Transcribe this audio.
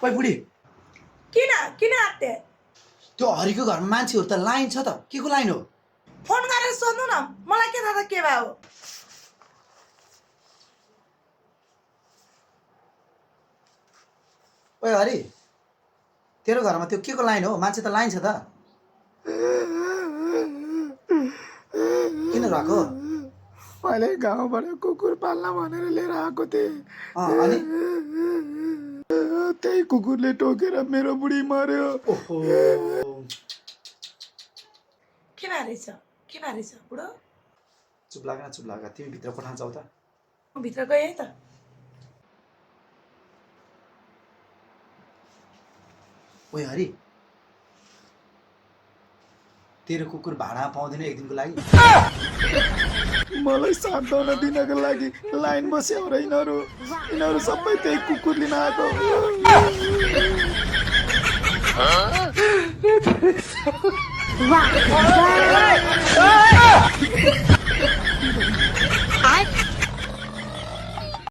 ओइ बुढी किन किन आत्ते त्यो हरिको घरमा मान्छेहरू त लाइन छ त के को लाइन हो फोन गरेर सोध्नु न मलाई के थाहा के भयो ओइ हरि तेरो घरमा त्यो के को लाइन हो मान्छे त लाइन छ त किन रहेको मैले गाउँबाट कुकुर पाल्न भनेर लिएर आएको थिएँ अनि त्यही कुकुरले टोकेर मेरो बुढी मर्यो ओहो के भएछ बुढो चुप लाग तिमी भित्र कोठा जाऊ त म भित्र गएँ है त ओइ हरि तेरो कुकुर भाडा पाउँदैन एक दिनको लागि मलाई सान्त्वना दिनको लागि लाइन बस्यो र यिनीहरू सबै त्यही कुकुर लिन आएको